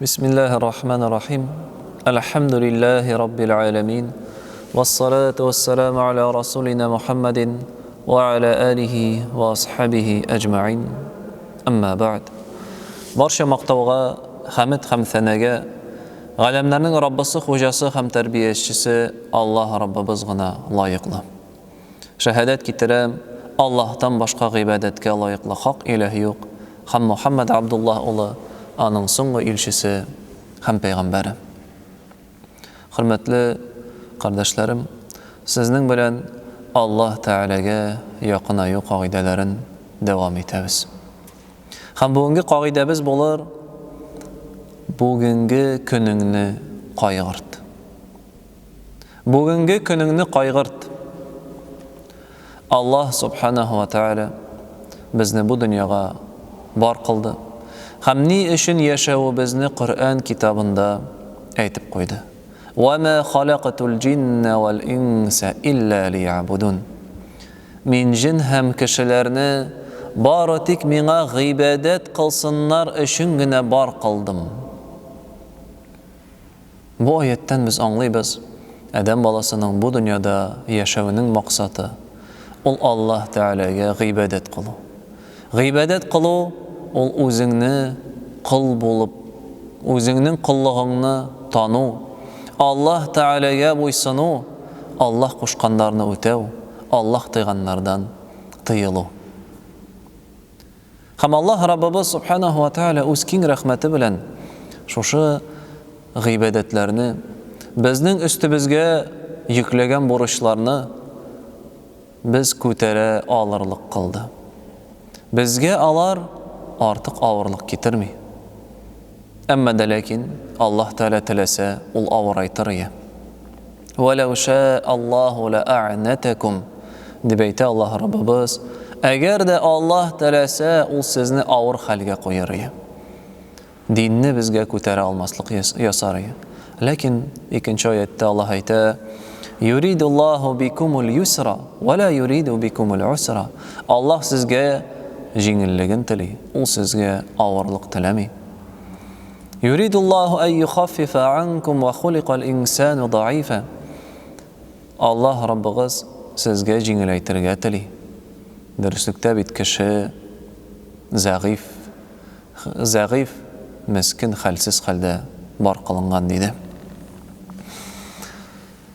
Бисмиллаһир рахманир рахим. Әлхәмдүлиллаһи раббил аламин. Вассалату вассаламу аля расулина Мухаммадин ва аля алихи ва асхабихи әҗмәин. Әмма бәгъд. Барча мактауга, хәмд һәм сәнәгә галәмнәрнең Раббысы, хуҗасы һәм тәрбиячесе Аллаһ Раббыбыз гына лаеклы. Шәһадәт китерәм, Аллаһтан башка гыйбадәткә лаеклы хак иләһ юк һәм Мухәммәд Абдуллаһ улы аның соңгы илчесе һәм пәйгамбәре. Хөрмәтле кардәшләрем, сезнең белән Аллаһ Тәгаләгә якынаю кагыйдәләрен дәвам итәбез. Һәм бүгенге кагыйдәбез булыр, бүгенге көнеңне кайгырт. Бүгенге көнеңне кайгырт. Аллаһ субханаһу ва тааля безне бу дөньяга бар кылды. Һәм ни өчен яшәвебезне Коръән китабында әйтеп куйды. Ва ма халакатул җинна вал инса илля лиябудун. Мин җен һәм кешеләрне бары тик миңа гыйбадәт кылсыннар өчен генә бар кылдым. Бу аятьтән без аңлыйбыз, адәм баласының бу дөньяда яшәвенең максаты, ул Аллаһ Тәгаләгә гыйбадәт кылу. Гыйбадәт кылу, ул үзеңне кол булып, үзеңнең коллыгыңны тану, Аллаһ Тәгаләгә буйсыну, Аллаһ кушканнарны үтәү, Аллаһ тыйганнардан тыелу. Һәм Аллаһ Раббыбыз Субханаһу ва Тааля үз киң рәхмәте белән шушы гыйбадәтләрне, безнең өстебезгә йөкләгән бурычларны без күтәрә алырлык кылды. Безгә алар артык авырлык китерми. Әмма дә ләкин Аллаһ Тәгалә теләсә, ул авырайтыр ие. Вәләү шәә Аллаһу ләәгънәтәкүм, дип әйтә Аллаһ Раббыбыз. Әгәр дә Аллаһ теләсә, ул сезне авыр хәлгә куер ие. Динне безгә күтәрә алмаслык ясар ие. Ләкин икенче аятьтә Аллаһ әйтә, Юридуллаһу бикумул юсра, ва ла юриду бикумул усра. Аллаһ сезгә җиңеллеген тели, ул сезгә авырлык теләми. Юридуллаһу ай юхаффифа анкум ва хуликал инсану даифа. Аллаһ Раббыгыз сезгә җиңеләйтергә тели. Дөреслектә бит кеше зәгыйфь, зәгыйфь, мескен, хәлсез хәлдә бар кылынган, диде.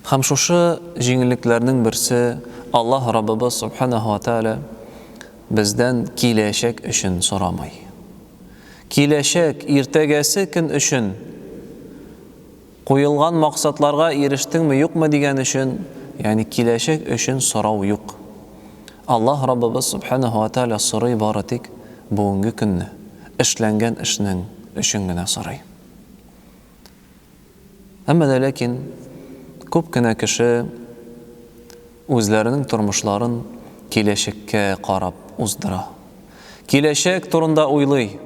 Һәм шушы җиңеллекләрнең берсе Аллаһ Раббыбыз субханаһу ва тааля бездән киләчәк өчен сорамый. Киләчәк, иртәгәсе көн өчен куелган максатларга ирештеңме, юкмы дигән өчен, ягъни киләчәк өчен сорау юк. Аллаһ Раббыбыз Субханаһу ва Тааля сорый бары тик бүгенге көнне, эшләнгән эшнең өчен генә сорый. Әмма дә ләкин күп кенә кеше үзләренең тормышларын киләчәккә карап уздыра. Киләчәк турында уйлый.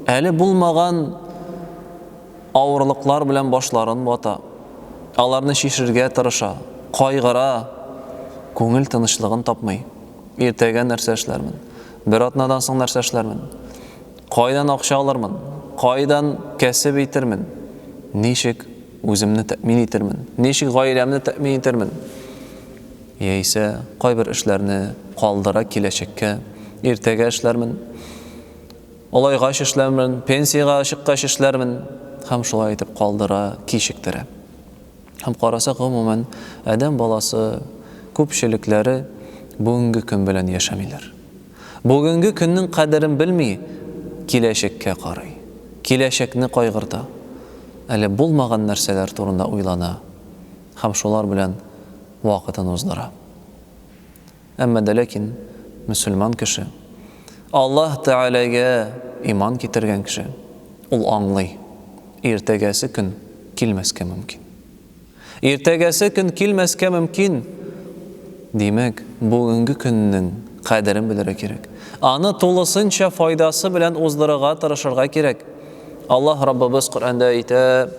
Әле булмаган авырлыклар белән башларын вата. Аларны чишергә тырыша, кайгыра, күңел тынычлыгын тапмый. Иртәгә нәрсә эшләрмен? Бер атнадан соң нәрсә эшләрмен? Кайдан акча алырмын? Кайдан кәсеп итермен? Ничек үземне тәэмин итермен? Ничек гаиләмне тәэмин итермен? Яисә кайбер эшләрне калдыра киләчәккә, иртәгә эшләрмен, олайгач эшләрмен, пенсиягә чыккач эшләрмен һәм шулай итеп калдыра, кичектерә. Һәм карасак, гомумән, адәм баласы күпчелекләре бүгенге көн белән яшәмиләр. Бүгенге көннең кадерен белми, киләчәккә карый, киләчәкне кайгырта, әле булмаган нәрсәләр турында уйлана һәм шулар белән вакытын уздыра. Әмма дә ләкин мөселман кеше, Аллаһ Тәгаләгә иман китергән кеше, ул аңлый, иртәгәсе көн килмәскә мөмкин. Иртәгәсе көн килмәскә мөмкин. Димәк, бүгенге көннең кадерен белергә кирәк. Аны тулысынча файдасы белән уздырырга тырышырга кирәк. Аллаһ Раббыбыз Коръәндә әйтә: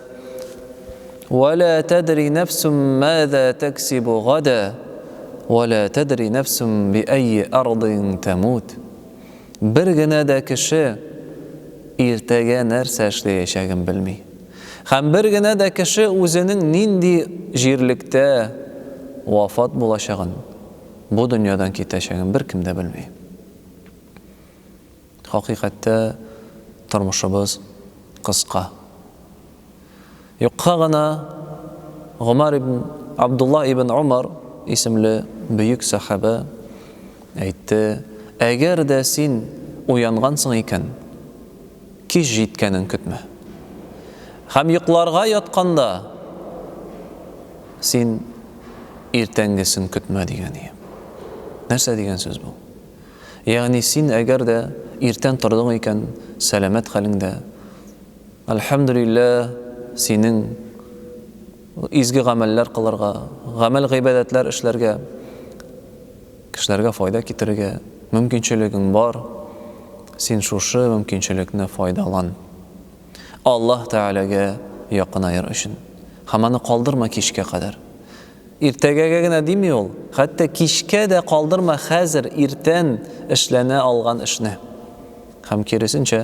"Ва ла тадри нәфсум маза таксибу гада, ва ла тадри нәфсум би айи ардин тамут." Бер генә дә кеше иртәгә нәрсә эшләячәген белми. Һәм бер генә дә кеше үзенең нинди җирлектә вафат булачагын, бу дөньядан китәчәген беркем дә белми. Хакыйкатьтә тормышыбыз кыска. Юкка гына Гомәр ибн Абдулла ибн Умар исемле бөек сәхабә әйтте, Әгәр дә син уянгансың икән, кич җиткәнен көтмә. Һәм йокларга ятканда син иртәнгесен көтмә дигән ие. Нәрсә дигән сүз бу? Ягъни син әгәр дә иртән тордың икән, сәламәт хәлеңдә, әлхәмдүлилләһ, синең изге гамәлләр кылырга, гамәл-гыйбадәтләр эшләргә, кешеләргә файда китерергә мөмкинчелегең бар, син шушы мөмкинчелекне файдалан. Аллаһ Тәгаләгә якынаер өчен. Һәм аны калдырма кичкә кадәр. Иртәгәгә генә дими ул, хәтта кичкә дә калдырма хәзер иртән эшләнә алган эшне. Һәм киресенчә,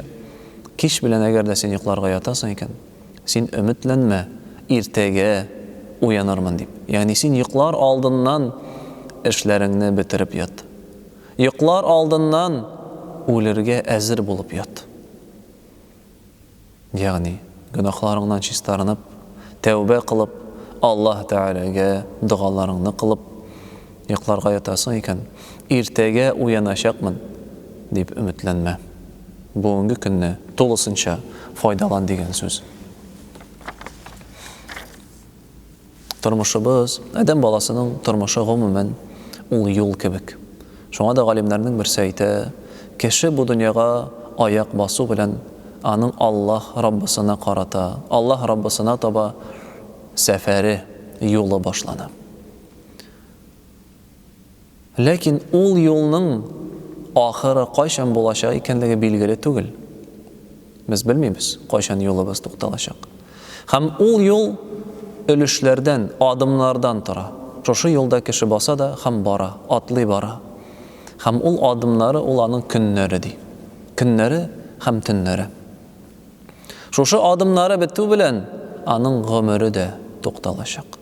кич белән әгәр дә син йокларга ятасың икән, син өметләнмә, иртәгә уянырмын дип. Ягъни син йоклар алдыннан эшләреңне бетереп ят. Йоклар алдыннан үлергә әзер булып ят. Ягъни, гөнаһларыңнан чистарынып, тәүбә кылып, Аллаһ Тәгаләгә догаларыңны кылып, йокларга ятасың икән, иртәгә уяначакмын, дип өметләнмә. Бүгенге көнне тулысынча файдалан дигән сүз. Тормышыбыз, адәм баласының тормышы гомумән ул юл кебек. Шуңа да галимнәрнең берсе әйтә, кеше бу дөньяга аяк басу белән аның Аллаһ Раббысына карата, Аллаһ Раббысына таба сәфәре, юлы башлана. Ләкин ул юлның ахыры кайчан булачак икәнлеге билгеле түгел. Без белмибез, кайчан юлыбыз тукталачак. Һәм ул юл өлешләрдән, адымнардан тора. Шушы юлда кеше баса да һәм бара, атлый бара. Һәм ул адымнары, ул аның көннәре, ди. Көннәре һәм төннәре. Шушы адымнары бетү белән аның гомере дә тукталачак.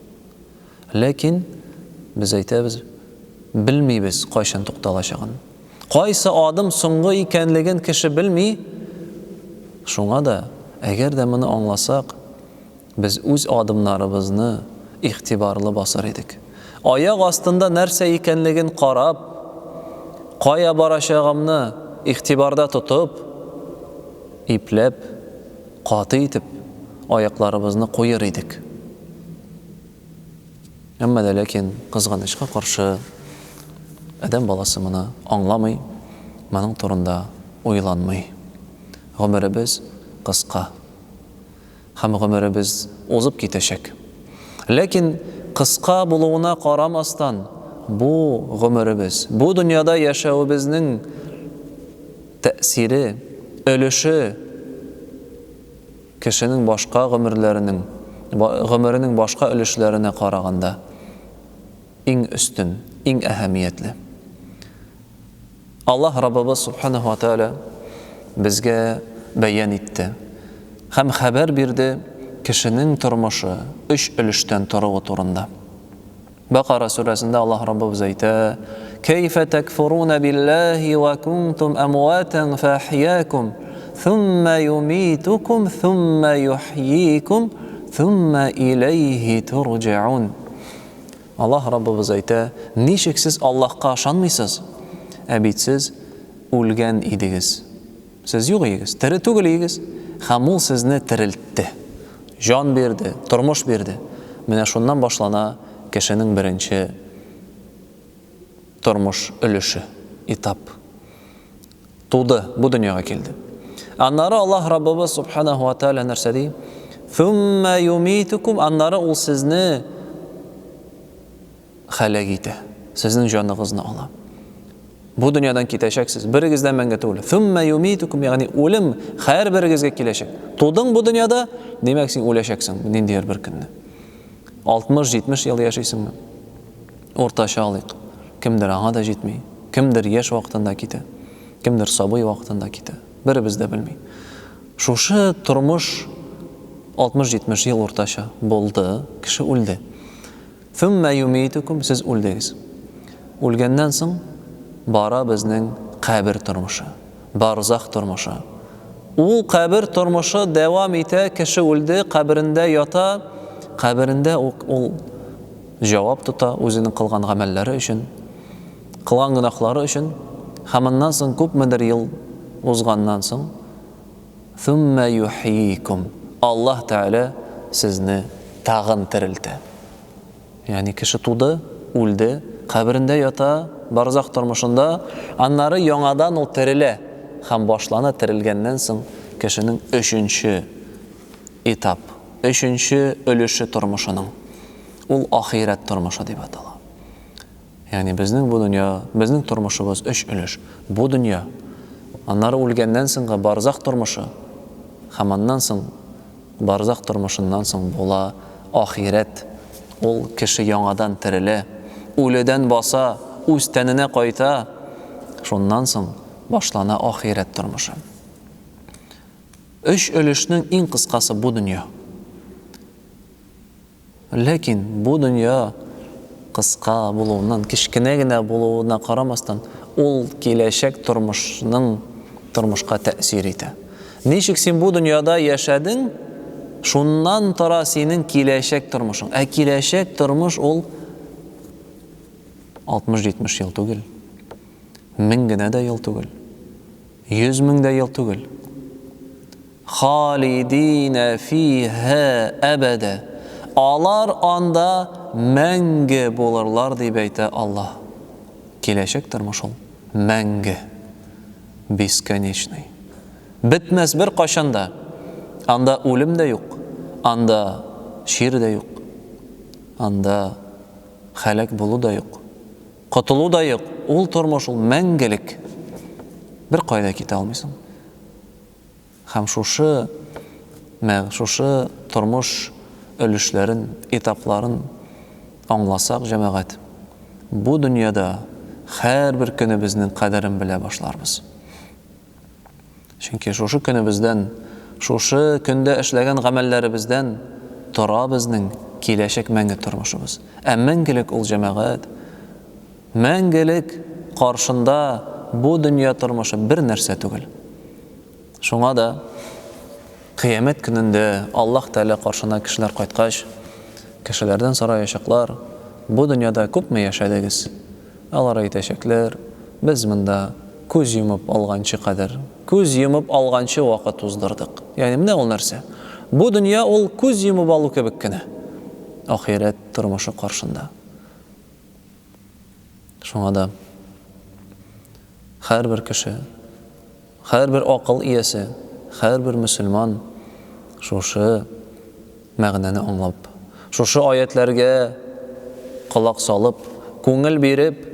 Ләкин, без әйтәбез, белмибез кайчан тукталачагын. Кайсы адым соңгы икәнлеген кеше белми. Шуңа да, әгәр дә моны аңласак, без үз адымнарыбызны игътибарлы басар идек. Аяк астында нәрсә икәнлеген карап, кая барачагымны игътибарда тотып, ипләп, каты итеп аякларыбызны куер идек. Әмма дә ләкин, кызганычка каршы, адәм баласы моны аңламый, моның турында уйланмый. Гомеребез кыска. Һәм гомеребез узып китәчәк. Ләкин кыска булуына карамастан, бу гомеребез, бу дөньяда яшәвебезнең тәэсире, өлеше кешенең башка гомерләренең, гомеренең башка өлешләренә караганда иң өстен, иң әһәмиятле. Аллаһ Раббыбыз Субханаһу ва Тааля безгә бәян итте һәм хәбәр бирде кешенең тормышы өч өлештән торуы турында. Бакара сүрәсендә Аллаһ Раббыбыз әйтә: "Кәйфә такфуруна биллаһи ва кунтум амватан фахьякум, thumma юмитукум, thumma юхйикум, thumma иләйһи турҗаун." Аллаһ Раббыбыз әйтә: "Ничек сез Аллаһка ышанмыйсыз? Ә бит сез үлгән идегез. Сез юк иегез, тере түгел иегез, һәм ул сезне терелтте. Җан бирде, тормыш бирде. Менә шуннан башлана кешенең беренче тормыш өлеше, этап. Туды, бу дөньяга килде. Аннары Аллаһ Раббыбыз субханаху ва тааля нәрсә ди? Thumma юмитукум, аннары ул сезне һәлак итә, сезнең җаныгызны ала. Бу дөньядан китәчәксез, берегез дә мәңге түгел. Thumma юмитукум, ягъни үлем һәрберегезгә киләчәк. Тудың бу дөньяда, димәк син үләчәксең ниндидер бер көнне. 60-70 ел яшисеңме? Уртача алыйк. Кемдер аңа да җитми, кемдер яшь вакытында китә, кемдер сабый вакытында китә. Беребез дә белми. Шушы тормыш 60-70 ел уртача булды, кеше үлде. Thumma юмитукум, сез үлдегез. Үлгәннән соң бара безнең кабер тормышы, барзах тормышы. Ул кабер тормышы дәвам итә, кеше үлде, каберендә ята, каберендә ук ул җавап тота үзенең кылган гамәлләре өчен, кылган гөнаһлары өчен һәм аннан соң күпмедер ел узганнан соң Thumma юхйикум. Аллаһ Тәгалә сезне тагын терелтә. Ягъни кеше туды, үлде, каберендә ята, барзах тормышында, аннары яңадан ул терелә һәм башлана терелгәннән соң кешенең өченче этап, өченче өлеше тормышының. Ул ахирәт тормышы дип атала. Ягъни безнең бу дөнья, безнең тормышыбыз өч өлеш. Бу дөнья, аннары үлгәннән соңгы барзах тормышы һәм аннан соң барзах тормышыннан соң була ахирәт. Ул кеше яңадан терелә, үледән баса, үз тәненә кайта. Шуннан соң башлана ахирәт тормышы. Өч өлешнең иң кыскасы бу дөнья. Ләкин бу дөнья кыска булуыннан, кечкенә генә булуына карамастан, ул киләчәк тормышның тормышка тәэсир итә. Ничек син бу дөньяда яшәдең, шуннан тора синең киләчәк тормышың. Ә киләчәк тормыш ул 60-70 ел түгел, мең генә дә ел түгел, 100 мең дә ел түгел. Халидина фиһа әбәдә. Алар анда мәңге булырлар, дип әйтә Аллаһ. Киләчәк тормыш ул мәңге, бесконечный. Бетмәс беркайчан да. Анда үлем дә юк, анда чир дә юк, анда һәлак булу да юк, котылу да юк. Ул тормыш ул мәңгелек. Беркая да китә алмыйсың. Һәм шушы мәг шушы тормыш өлешләрен, этапларын аңласак, җәмәгать, бу дөньяда һәрбер көнебезнең кадерен белә башларбыз. Чөнки шушы көнебездән, шушы көндә эшләгән гамәлләребездән тора безнең киләчәк мәңге тормышыбыз. Ә мәңгелек ул, җәмәгать, мәңгелек каршында бу дөнья тормышы бер нәрсә түгел. Шуңа да Кыямәт көнендә Аллаһ Тәгалә каршына кешеләр кайткач, кешеләрдән сораячаклар, Бу дөньяда күпме яшәдегез? Алар әйтәчәкләр, Без монда күз йомып алганчы кадәр, күз йомып алганчы вакыт уздырдык. Ягъни менә ул нәрсә. Бу дөнья ул күз йомып алу кебек кенә. Ахирәт тормышы каршында. Шуңа да һәрбер кеше, һәрбер акыл иясе, һәрбер мөселман шушы мәгънәне аңлап, шушы аятләргә колак салып, күңел биреп,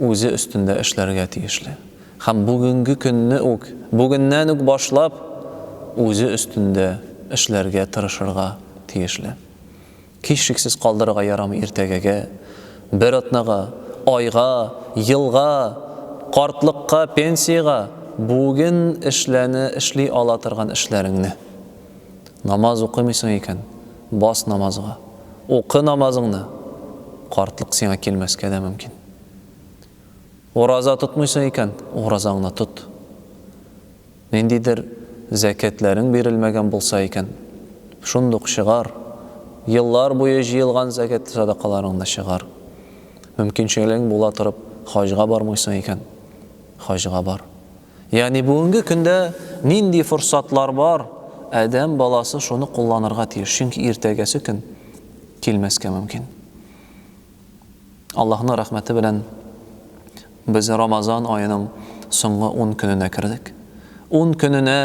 үзе өстендә эшләргә тиешле. Һәм бүгенге көнне үк, бүгеннән үк башлап, үзе өстендә эшләргә тырышырга тиешле. Һичшиксез калдырырга ярамый иртәгәгә, бер атнага, айга, елга, картлыкка, пенсиягә, бүген эшләне, эшли ала торган эшләреңне. Намаз укымыйсың икән, бас намазга, укы намазыңны, картлык сиңа килмәскә дә мөмкин. Ураза тотмыйсың икән, уразаңны тот. Ниндидер зәкятләрең бирелмәгән булса икән, шундук чыгар. Еллар буе җыелган зәкят садакаларыңны чыгар. Мөмкинчелегең була торып, хаҗга бармыйсың икән, хаҗга бар. Ягъни бүгенге көндә нинди форсатлар бар, адәм баласы шуны кулланырга тиеш, чөнки иртәгәсе көн килмәскә мөмкин. Аллаһның рәхмәте белән без Рамазан аеның соңгы ун көненә кердек. Ун көненә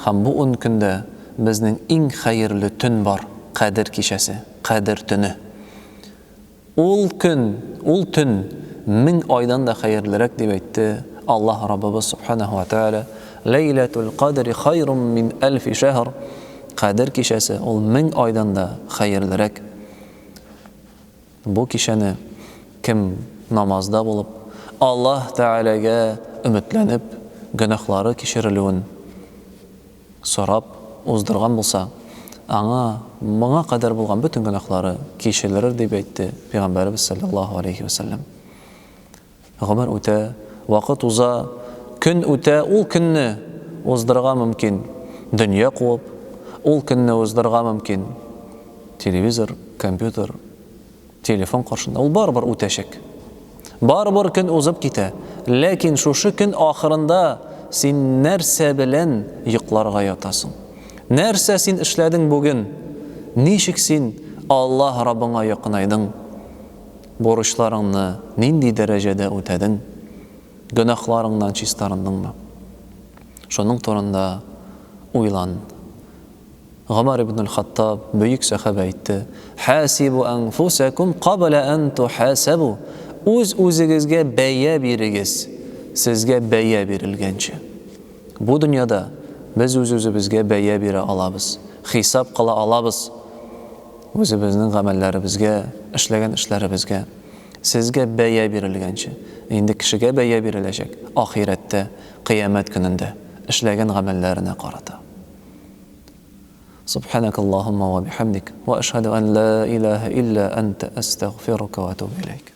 һәм бу ун көндә безнең иң хәерле төн бар, Кадер кичәсе, Кадер төне. Ул көн, ул төн мең айдан да хәерлерәк дип әйтте Аллаһ Раббыбыз Субханаһу ва Тааля. Ләйләтул кадри хайрум мин әлфи шәһр. Кадер кичәсе ул мең айдан да хәерлерәк. Бу кичәне кем намазда булып, Аллаһ Тәгаләгә өметләнеп, гөнаһлары кичерелүен Сорап уздырган булса, аңа моңа кадәр булган бөтен гөнаһлары кичелерер, дип әйтте Пәйгамбәребез салләллаһу алейһи вә сәлләм. Гомер үтә, вакыт уза, көн үтә, ул көнне уздырырга мөмкин дөнья куып, ул көнне уздырырга мөмкин телевизор, компьютер, телефон каршында, ул барыбер үтәчәк. Барыбер көн узып китә. Ләкин шушы көн ахырында син нәрсә белән йокларга ятасың? Нәрсә син эшләдең бүген? Ничек син Аллаһ Раббыңа якынайдың? Бурычларыңны нинди дәрәҗәдә үтәдең? Гөнаһларыңнан чистарындыңмы? Шуның турында уйлан. Гомәр ибн аль-Хаттаб, бөек сәхабә әйтте, Хасибу әнфусәкум кабла ән тухасабу. Үз-үзегезгә бәя бирегез, сезгә бәя бирелгәнче. Бу дөньяда без үз-үзебезгә бәя бирә алабыз, хисап кыла алабыз үзебезнең гамәлләребезгә, эшләгән эшләребезгә. Сезгә бәя бирелгәнче. Инде кешегә бәя биреләчәк ахирәттә, кыямәт көнендә, эшләгән гамәлләренә карата. Субханакаллаһумма ва бихамдик, ва ашһаду ан ла илаһа илля анта астагфирука ва атубу иләйк.